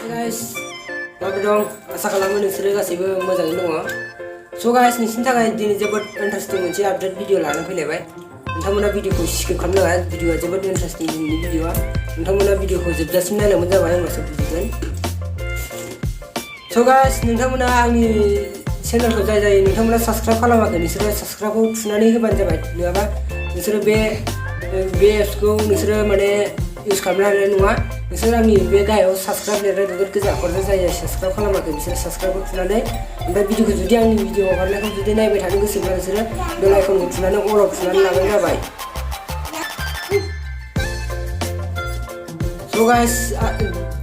guys, माबोरै दं? आसा खालामो नोंसोरो गासैबो मोजाङैनो दङ। So guys, नोंसिनि थाखाय दिनै जोबोद इन्टारेस्टिं मोनसे आपडेट भिडिअ लानानै फैलायबाय। नोंथांमोना भिडिअखौ स्किप खालामनाङा, भिडिअआ जोबोद इन्टारेस्टिं दिनैनि भिडिअआ। नोंथांमोना भिडिअखौ जोबजासिम नायलांबानो जाबाय, होमबासो बुजिगोन। So guys, नोंथांमोना आंनि चेनेलखौ जाय नोंथांमोना साबस्क्राइब खालामाखै, नोंसोरो साबस्क्राइबखौ थुनानै होबानो जाबाय। नङाबा नोंसोरो बे एप्सखौ नोंसोरो माने इउज खालामनो हानाय नङा। नोंसोर आंनि बे गाहायाव साबस्क्राइब लिरनाय जोबोद गोजा हरनो जाय साबस्क्राइब खालामाखै बिसोर साबस्क्राइबखौ थुनानै ओमफ्राय भिडिअखौ जुदि आंनि भिडिअ हगारनायखौ जुदि नायबाय थानो गोसोब्ला नोंसोरो बेल आइकनखौ थुनानै अलाव थुनानै लाबानो जाबाय। So guys,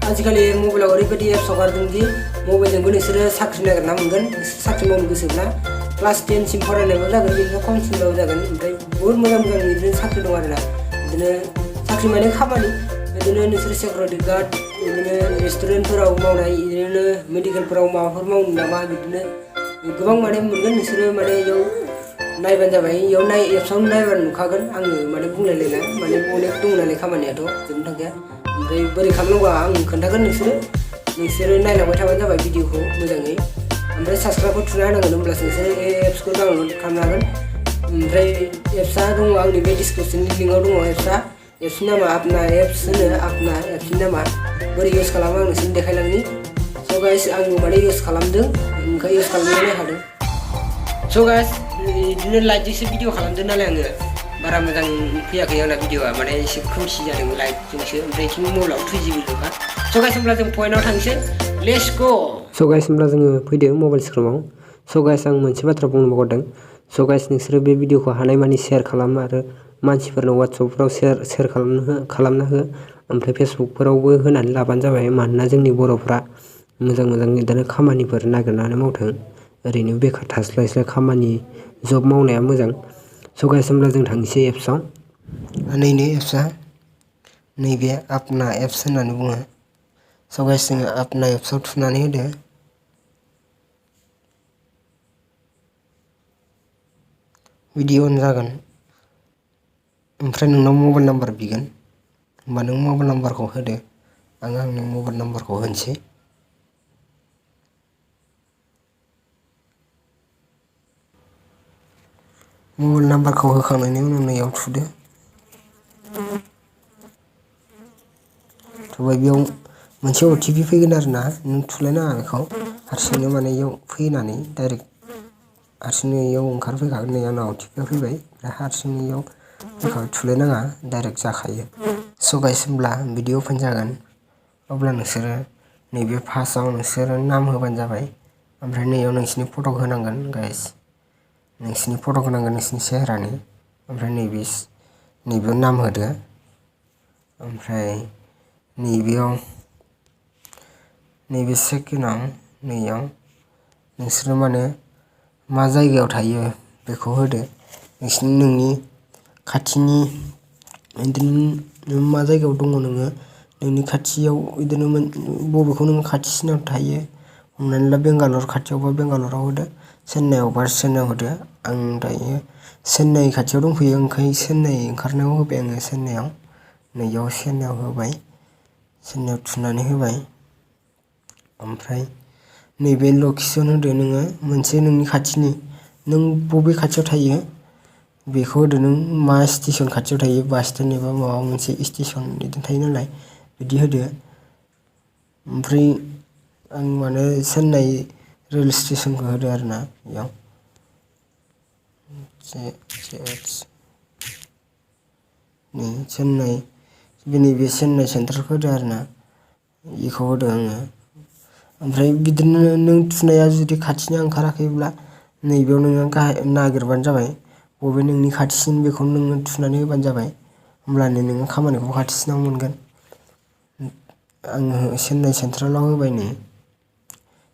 आजिखालि मबाइलाव ओरैबायदि एप्स हगारदों दि मबाइलजोंबो नोंसोरो साख्रि नागिरना मोनगोन। साख्रि मावनो गोसोब्ला क्लास 10 सिम फरायनायबो जागोन, बिदिनो खमसिमबाबो जागोन। ओमफ्राय बहुत मोजां बिदिनो साख्रि दं आरोना। बिदिनो साख्रि माने खामानि, बिदिनो नोंसोर सिकिउरिटि गार्ड, बिदिनो रेस्टुरेन्टफोराव मावनाय, बिदिनो मेडिकेलफोराव माबाफोर मावनो नामा, बिदिनो गोबां माने मोनगोन। नोंसोरो माने इयाव नायबानो जाबाय, इयाव एप्सआवनो नायबानो नुखागोन। आङो माने बुंलायलायला, माने अनेक दं नालाय खामानियाथ' जोबनो थांखाया। ओमफ्राय बोरै खालामनांगौ आं खोन्थागोन, नोंसोरो नायलांबाय थाबानो जाबाय भिडिअखौ मोजाङै। ओमफ्राय साबस्क्राइबखौ थुना होनांगोन, होमब्लासो नोंसोरो एप्सखौ डाउनलड खालामनो हागोन। ओमफ्राय एप्सआ दङ आंनि बे डिसक्रिपसननि लिंकआव दङ एप्सआ। एप्सनि नामा आपना एप्स होनो, आपना एप्सनि नामा। बोरै इउज खालामो आं नोंसोरनो देखायलांनि। स' गाइस, आंबो माने इउज खालामदों, ओंखाय इउज खालामनानै नायखादों। स' गाइस, बिदिनो लाइटजोंसो भिडिअ खालामदों नालाय आङो, बारा मोजां फैयाखै आंना भिडिअआ, माने एसे खोमसि जादों लाइटजोंसो। ओमफ्राय इथिं मबाइलाव 2GB ल'खा। स' गाइस, होमब्ला जों पइन्टआव थांसै, लेट्स ग'। स' गाइस, होमब्ला जोङो फैदो मबाइल स्क्रिनाव। स' गाइस, आं मोनसे बाथ्रा बुंनो बावगारदों। स' गाइस, नोंसोरो बे भिडिअखौ हानायमानि शेयार खालाम आरो मानसिफोरनो वाट्सएपफोराव शेयार खालामना हो। ओमफ्राय फेसबुकफोरावबो होनानै लाबानो जाबाय, मानोना जोंनि बर'फ्रा मोजां बिदिनो खामानिफोर नागिरनानै मावथों। ओरैनो बेखार थास्लायस्लाय खामानि जब मावनाया मोजां। स' गाइस, होमब्ला जों थांसै एप्सआव। नैबे एप्सआ, नैबे आपना एप्स होननानै बुङो। स' गाइस, जोङो आपना एप्सआव थुनानै होदो। भिडिअ अन जागोन, ओमफ्राय नोंनाव मबाइल नाम्बार बिगोन। होमबा नों मबाइल नाम्बारखौ होदो। आं आंनि मबाइल नाम्बारखौ होनोसै। मबाइल नाम्बारखौ होखांनायनि उनाव नैयाव थुदो। थुबाय, बेयाव मोनसे OTP फैगोन आरोना, नों थुलायनाङा बेखौ। हारसिंनो माने इयाव फैनानै डाइरेक्ट हारसिंनो इयाव ओंखारफैखागोन। नै आंनाव OTP फैबाय, ओमफ्राय हारसिंनो इयाव फैखाबाय, थुलायनाङा, डाइरेक्ट जाखायो। स' गाइस, होमब्ला बिदि अपेन जागोन। अब्ला नोंसोरो नैबे फार्स्टआव नोंसोरो नाम होबानो जाबाय। ओमफ्राय नैयाव नोंसिनि फट' होनांगोन गाइस, नोंसिनि फट' होनांगोन, नोंसिनि सेहेरानि। ओमफ्राय नैबेयाव नाम होदो। ओमफ्राय नैबे सेकेन्डआव नैयाव नोंसोरो माने मा जायगायाव थायो बेखौ होदो। नोंनि खाथिनि, बिदिनो मा जायगायाव दङ नोङो, नोंनि खाथियाव बिदिनो बबेखौ नोङो खाथिसिनाव थायो। हमनानै ला बेंगालर खाथियावबा बेंगालराव होदो, चेन्नाइआवबा चेन्नाइआव होदो। आं दायो चेन्नाइ खाथियाव दंफैयो, ओंखायनो चेन्नाइ ओंखारनायाव होबाय आङो चेन्नाइआव। नैयाव चेन्नाइआव होबाय, चेन्नाइआव थुनानै होबाय। ओमफ्राय नैबे लकेसन होदो नोङो मोनसे नोंनि खाथिनि, नों बबे खाथियाव थायो बेखौ होदो। नों मा स्टेसन खाथियाव थायो, बास स्टेन्ड एबा माबा मोनसे स्टेसन बिदिनो थायो नालाय, बिदि होदो। ओमफ्राय आं माने चेन्नाइ रेल स्टेसनखौ होदो आरोना बेयाव। चेन्नाइ, नैबे चेन्नाइ सेन्ट्रेलखौ होदो आरोना, बेखौ होदो आङो। ओमफ्राय बिदिनो नों थुनाया जुदि खाथिना ओंखाराखैब्ला नैबेयाव नोङो नागिरबानो जाबाय, बबे नोंनि खाथिसिन बेखौ नोङो थुनानै होबानो जाबाय। होमब्लानो नोङो खामानिखौ खाथिसिनाव मोनगोन। आङो चेन्नाइ सेन्ट्रेलाव होबाय, नै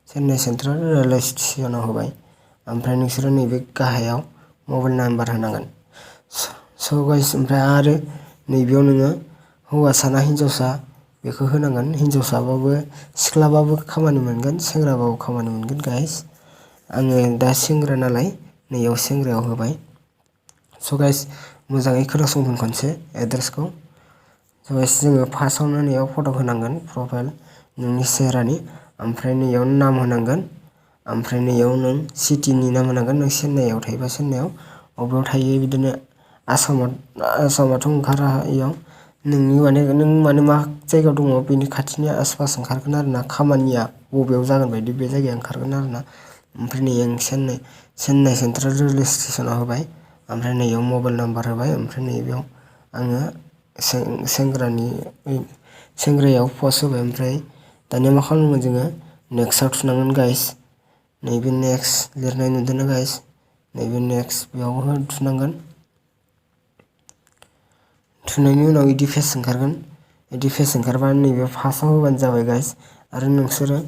चेन्नाइ सेन्ट्रेल रेलवे स्टेसनाव होबाय। ओमफ्राय नोंसोरो नैबे गाहायाव मबाइल नाम्बार होनांगोन। स' गाइस, ओमफ्राय आरो नैबेयाव नोङो हौवासा ना हिन्जावसा बेखौ होनांगोन। हिन्जावसाबाबो सिख्लाबाबो खामानि मोनगोन, सेंग्राबाबो खामानि मोनगोन गाइस। आङो दा सेंग्रा नालाय नैयाव सेंग्रायाव होबाय। स' गाइस, मोजाङै खोनासंगोन खनसे एड्रेसखौ। स' गाइस, जोङो फार्स्टआवनो नैयाव फट' होनांगोन, प्रफाइल। नोंनि सेहेरानि ओमफ्राय नैयाव नाम होनांगोन ओमफ्राय नैयाव नों सिटिनि नाम होनांगोन नों चेन्नाइआव थायोबा चेन्नाइआव अबेयाव थायो बिदिनो आसामावथ' ओंखारा इयाव नों माने मा जायगायाव दङ बेनि खाथिनि आसपास ओंखारगोन आरोना खामानिया बबेयाव जागोन बायदि बे जायगाया ओंखारगोन आरोना ओमफ्राय नै आं चेन्नाइ सेन्ट्रेल रेलवे स्टेसनाव होबाय ओमफ्राय नैयाव मबाइल नाम्बार होबाय ओमफ्राय नैबेयाव आङो सेंग्रायाव पस्ट होबाय ओमफ्राय दानिया मा खालामगोन जोङो नेक्स्टआव थुनांगोन गाइस नैबे नेक्स्ट लिरनाय नुदोंना गाइस नैबे नेक्स्ट बेयाव थुनांगोन थुनायनि उनाव इदि पेज ओंखारगोन इदि पेज ओंखारबा नैबे फार्स्टआव होबानो जाबाय गाइस आरो नोंसोरो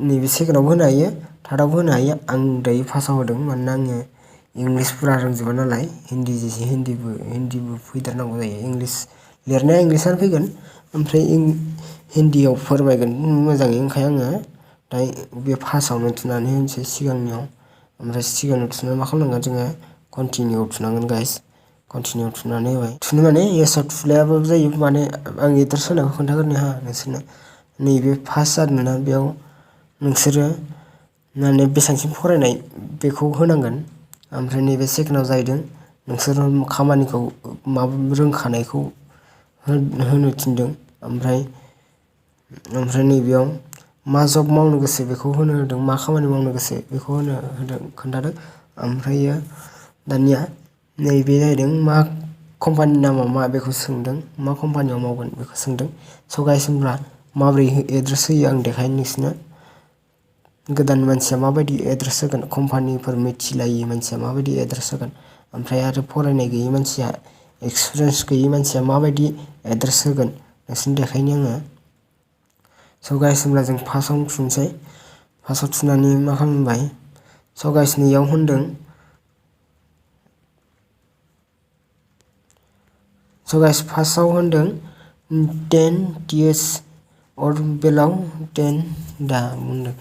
नैबे सेकेन्डआवबो होनो हायो थार्डआवबो होनो हायो आं दायो फार्स्टआव होदों मानोना आङो इंलिश पुरा रोंजोबा नालाय हिन्दीबो फैदेरनांगौ जायो इंलिश लिरनाया इंलिशआनो फैगोन ओमफ्राय हिन्दीयाव फोरमायगोन मोजाङै ओंखायनो आङो दा बे फार्स्टआवनो थुनानै होनोसै सिगांनियाव ओमफ्राय सिगाङाव थुनानै मा खालामनांगोन जोङो कन्टिनिउ थुनांगोन गाइस कन्टिनिउ थुनानै होबाय थुनो माने येसआव थुलायाबाबो जायो माने आं एड्रेस होनायखौ खोन्थाग्रोनि हा नोंसोरनो नैबे फार्स्ट जादोंना बेयाव नोंसोरो माने बेसेबांसिम फरायनाय बेखौ होनांगोन ओमफ्राय नैबे सेकेन्डआव जाहैदों नोंसोरो खामानिखौ रोंखानायखौ होनो थिनदों ओमफ्राय नैबेयाव मा जब मावनो गोसो बेखौ होनो होदों मा खामानि मावनो गोसो बेखौ होनो होदों खोन्थादों ओमफ्रायो दानिया नैबे जाहैदों मा कम्पानि नामा मा बेखौ सोंदों मा कम्पानियाव मावगोन बेखौ सोंदों स' गाइस होमब्ला माबोरै एड्रेस होयो आं देखायनो नोंसोरनो गोदान मानसिया माबायदि एड्रेस होगोन कम्पानिफोर मिथिलायि मानसिया माबायदि एड्रेस होगोन ओमफ्राय आरो फरायनाय गैयि मानसिया एक्सपिरियेन्स गैयि मानसिया माबायदि एड्रेस होगोन नोंसोरनो देखायनो आङो स' गाइस होमब्ला जों फार्स्टआवनो थुनोसै फार्स्टआव थुनानै मा खालामबाय स' गाइस नैयाव होनदों स' गाइस फार्स्टआव होनदों 10 years or below 10 दा बुंदों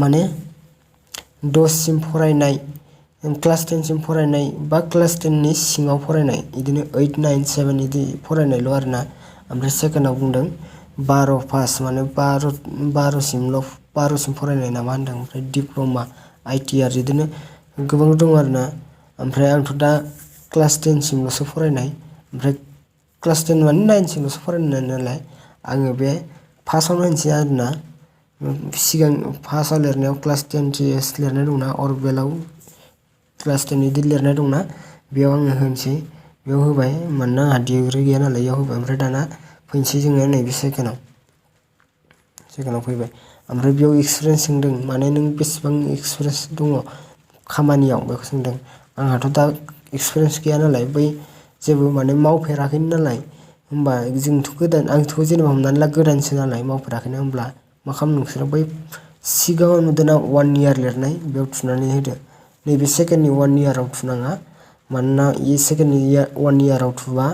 माने 10 सिम फरायनाय क्लास 10 सिम फरायनाय बा क्लास 10 नि सिङाव फरायनाय बिदिनो 8, 9, 7 बिदि फरायनायल' आरोना ओमफ्राय सेकेन्डआव बुंदों 12 पास माने 12 सिम फरायनाय नामा होनदों ओमफ्राय डिप्ल'मा ITR बिदिनो गोबां दं आरोना ओमफ्राय आंथ' दा क्लास 10 सिमल'सो फरायनाय ओमफ्राय क्लास 10 माने 9 सिमल'सो फरायनाय नालाय आङो बे फार्स्टआवनो होनोसै आरोना सिगां फार्स्टआव लिरनायाव क्लास 10 GS लिरनाय दंना अरबेलाव क्लास 10 बिदि लिरनाय दंना बेयाव आङो होनोसै बेयाव होबाय मानोना आंहा डिग्री गैया नालाय बेयाव होबाय ओमफ्राय दाना फैनोसै जोङो नैबे सेकेन्डआव फैबाय ओमफ्राय बेयाव एक्सपिरियेन्स सोंदों माने नों बेसेबां एक्सपिरियेन्स दङ खामानियाव बेखौ सोंदों आंहाथ' दा एक्सपिरियेन्स गैया नालाय बै जेबो माने मावफेराखैनो नालाय होमबा जोंथ' गोदान आंथ' जेनेबा हमनानै ला गोदानसो नालाय मावफेराखैनो होमब्ला मा खालामनो नोंसोरो बै सिगाङाव नुदोंना 1 year लिरनाय बेयाव थुनानै होदो नैबे सेकेन्डनि 1 yearआव थुनाङा मानोना सेकेन्डनि 1 yearआव थुबा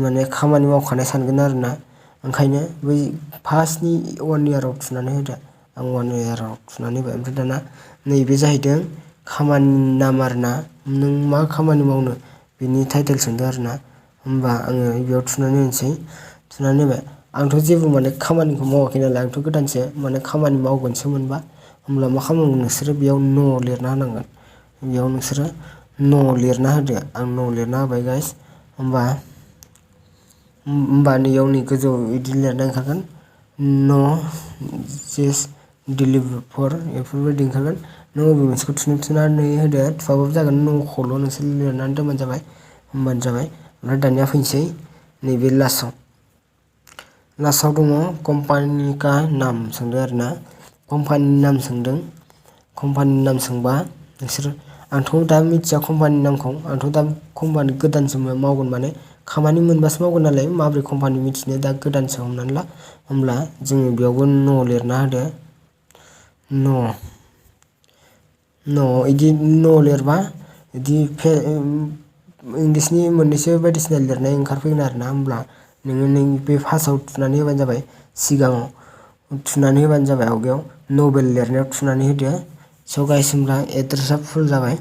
माने खामानि मावखानाय सानगोन आरोना ओंखायनो बै फार्स्टनि 1 yearआव थुनानै होदो आं 1 yearआव थुनानै होबाय ओमफ्राय दाना नैबे जाहैदों खामानि नाम आरोना नों मा खामानि मावनो बिनि टाइटेल सोंदों आरोना होमबा आङो बेयाव थुनानै होनोसै थुनानै होबाय आंथ' जेबो माने खामानिखौ मावाखै नालाय आंथ' गोदानसो माने खामानि मावगोनसो मोनबा होमब्ला मा खालामनांगोन नोंसोरो बेयाव न' लिरना होनांगोन बेयाव नोंसोरो न' लिरना होदो आं न' लिरना होबाय गाइस होमबा नैयाव नै गोजौआव बिदि लिरनाय ओंखारगोन न' जेस डिलिभार बेफोरबायदि ओंखारगोन नों बबे मोनसेखौ थुनानै होदो थुआबाबो जागोन न'खौल' नोंसोर लिरनानै दोनबानो जाबाय होमबानो जाबाय ओमफ्राय दानिया फैनोसै नैबे लास्टआव दङ कम्पानि का नाम सोंदों आरोना कम्पानिनि नाम सोंदों कम्पानिनि नाम सोंबा नोंसोर आंथ' दा मिथिया कम्पानिनि नामखौ आंथ' दा कम्पानि गोदानसो मावगोन माने खामानि मोनबासो मावगोन नालाय माबोरै कम्पानि मिथिनो दा गोदानसो हमनानै ला होमब्ला जोङो बेयावबो न' लिरना होदो न' इदि न' लिरबा इदि इंलिशनि मोननैसो बायदिसिना लिरनाय ओंखारफैगोन आरोना होमब्ला नोङो बे फार्स्टआव थुनानै होबानो जाबाय सिगाङाव थुनानै होबानो जाबाय आवगायाव नभेल लिरनायाव थुनानै होदो स' गाइस होमब्ला एड्रेसा फुल जाबाय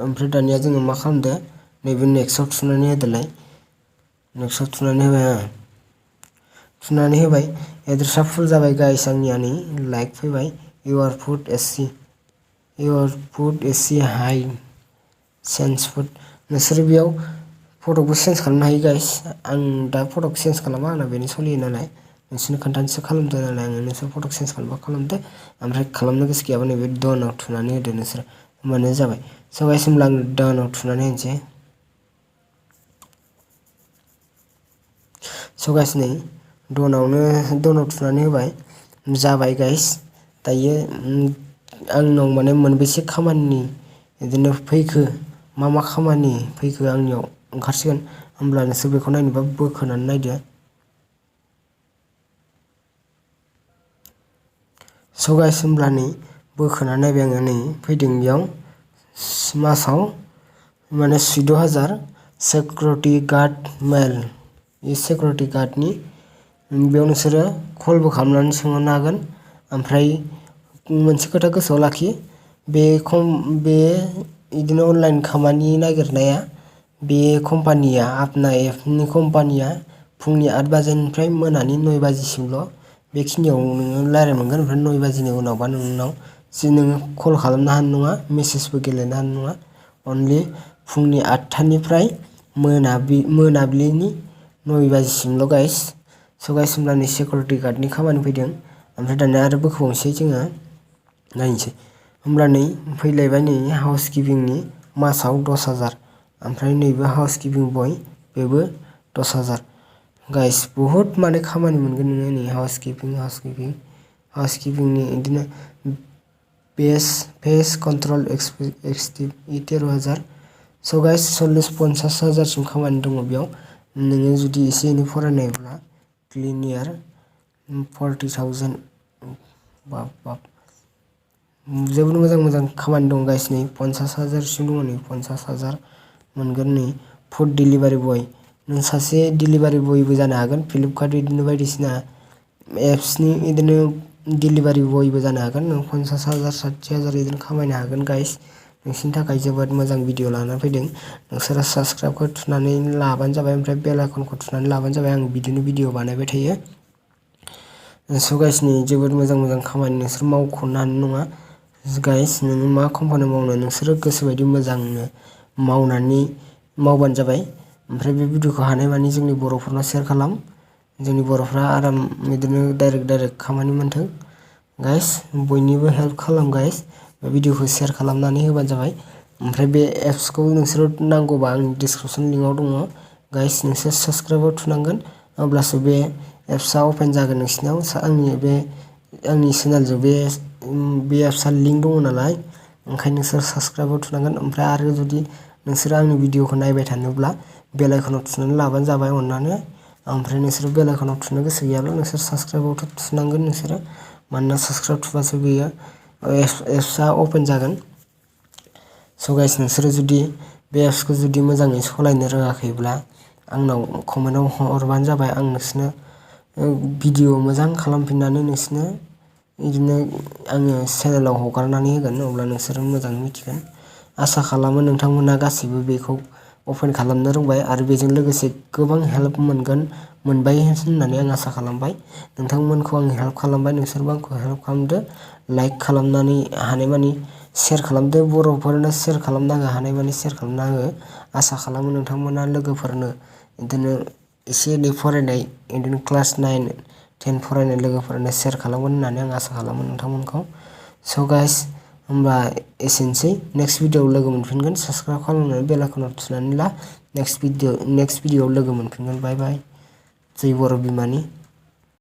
ओमफ्राय दानिया जोङो मा खालामदो नैबे नेक्स्टआव थुनानै होदोलाय नेक्स्टआव थुनानै होबाय थुनानै होबाय एड्रेसा फुल जाबाय गाइस आंनिया नै लाइक फैबाय your food AC high change food नोंसोर बेयाव फट'खौ चेन्ज खालामनो हायो गाइस आं दा फट'खौ चेन्ज खालामा आंना बेनो सोलियो नालाय नोंसोरनो खोन्थानोसो खालामदो नालाय आङो नोंसोर फट'खौ चेन्ज खालामबा खालामदो ओमफ्राय खालामनो गोसो गैयाबा नैबे डनआव थुनानै होदो नोंसोर होमबानो जाबाय स' गाइस होमब्ला आं डनआव थुनानै होनोसै स' गाइस नै डनआव थुनानै होबाय जाबाय गाइस दायो आंनाव माने मोनबेसे खामानि बिदिनो फैखो मा खामानि फैखो आंनियाव ओंखारसिगोन होमब्ला नोंसोर बेखौ नायनोबा बोखोनानै नायदो स' गाइस होमब्ला नै बोखोनानै नायबाय आङो नै फैदों बेयाव मासाव माने 14,000 सिकिउरिटि गार्ड मेल बे सिकिउरिटि गार्डनि बेयाव नोंसोरो कलबो खालामनानै सोंहरनो हागोन ओमफ्राय मोनसे खोथा गोसोआव लाखि बे बिदिनो अनलाइन खामानि नागिरनाया बे कम्पानिया आपना एपनि कम्पानिया फुंनि 8 बाजिनिफ्राय मोनानि 9 बाजिसिमल' बेखिनियाव नोङो रायज्लायनो मोनगोन ओमफ्राय 9 बाजिनि उनावबा नोंनाव जि नोङो कल खालामनो हानाय नङा मेसेजबो गेलेनो हानाय नङा अनलि फुंनि 8थानिफ्राय मोनाबिलिनि 9 बाजिसिमल' गाइस स' गाइस होमब्ला नै सिकिउरिटि गार्डनि खामानि फैदों ओमफ्राय दानिया आरो बोखावनोसै जोङो नायनोसै होमब्ला नै फैलायबाय नै हाउस किपिंनि मासाव 10,000 ओमफ्राय नैबे हाउस किपिं बय बेबो 10,000 गाइस बहुत माने खामानि मोनगोन नोङो नै हाउस किपिंनि बिदिनो पेज कन्ट्रल एक्सटिभ 13,000 स' गाइस 40-50,000सिम खामानि दङ बेयाव नोङो जुदि एसे एनै फरायनायब्ला क्लिनियार 40,000 बाब जोबोद मोजां खामानि दं गाइस नै 50,000सिम दङ नै 50,000 मोनगोन नै फुड डिलिभारि बय नों सासे डिलिभारि बयबो जानो हागोन फ्लिपकार्ट बिदिनो बायदिसिना एप्सनि बिदिनो डिलिभारि बयबो जानो हागोन नों 50,000 60,000 बिदिनो खामायनो हागोन गाइस नोंसिनि थाखाय जोबोद मोजां भिडिअ लानानै फैदों नोंसोरो साबस्क्राइबखौ थुनानै लाबानो जाबाय ओमफ्राय बेल आइकनखौ थुनानै लाबानो जाबाय आं बिदिनो भिडिअ बानायबाय थायो स' गाइस नै जोबोद मोजां खामानि नोंसोर मावख'नो हानाय नङा गाइस नोङो मा कम्पानियाव मावनो नोंसोरो गोसोबायदि मोजांनो मावबानो जाबाय ओमफ्राय बे भिडिअखौ हानायमानि जोंनि बर'फोरनाव शेयार खालाम जोंनि बर'फ्रा आराम बिदिनो डाइरेक्ट खामानि मोनथों गाइस बयनिबो हेल्प खालाम गाइस बे भिडिअखौ शेयार खालामनानै होबानो जाबाय ओमफ्राय बे एप्सखौ नोंसोरो नांगौबा आंनि डिसक्रिपसन लिंकआव दङ गाइस नोंसोर साबस्क्राइबाव थुनांगोन अब्लासो बे एप्सआ अपेन जागोन नोंसिनाव आंनि चेनेलजों बे एप्सआ लिंक दङ नालाय ओंखायनो नोंसोर साबस्क्राइबाव थुनांगोन ओमफ्राय आरो जुदि नोंसोरो आंनि भिडिअखौ नायबाय थानोब्ला बेल आइकनाव थुनानै लाबानो जाबाय अननानै ओमफ्राय नोंसोर बेल आइकनाव थुनो गोसो गैयाब्ला नोंसोर साबस्क्राइबावथ' थुनांगोन नोंसोरो मानोना साबस्क्राइब थुबासो बेयो एप्सआ अपेन जागोन स' गाइस नोंसोरो जुदि बे एप्सखौ जुदि मोजाङै सालायनो रोङाखैब्ला आंनाव कमेन्टआव हरबानो जाबाय आं नोंसोरनो भिडिअ मोजां खालामफिननानै नोंसोरनो बिदिनो आङो चेनेलाव हगारनानै होगोन अब्ला नोंसोरो मोजाङै मिथिगोन आसा खालामो नोंथांमोना गासैबो बेखौ अपेन खालामनो रोंबाय आरो बेजों लोगोसे गोबां हेल्प मोनबाय होननानै आं आसा खालामबाय नोंथांमोनखौ आं हेल्प खालामबाय नोंसोरबो आंखौ हेल्प खालामदो लाइक खालामनानै हानायमानि शेयार खालामदो बर'फोरनो शेयार खालामना हानायमानि शेयार खालामना हो आसा खालामो नोंथांमोना लोगोफोरनो बिदिनो एसे एनै फरायनाय बिदिनो क्लास 9-10 फरायनाय लोगोफोरनो शेयार खालामगोन होननानै आं आसा खालामो नोंथांमोनखौ स' गाइस होमबा एसेनोसै नेक्स्ट भिडिअआव लोगो मोनफिनगोन साबस्क्राइब खालामनानै बेल आइकनाव थुनानै ला नेक्स्ट भिडिअआव लोगो मोनफिनगोन बाय बाय जै बर' बिमानि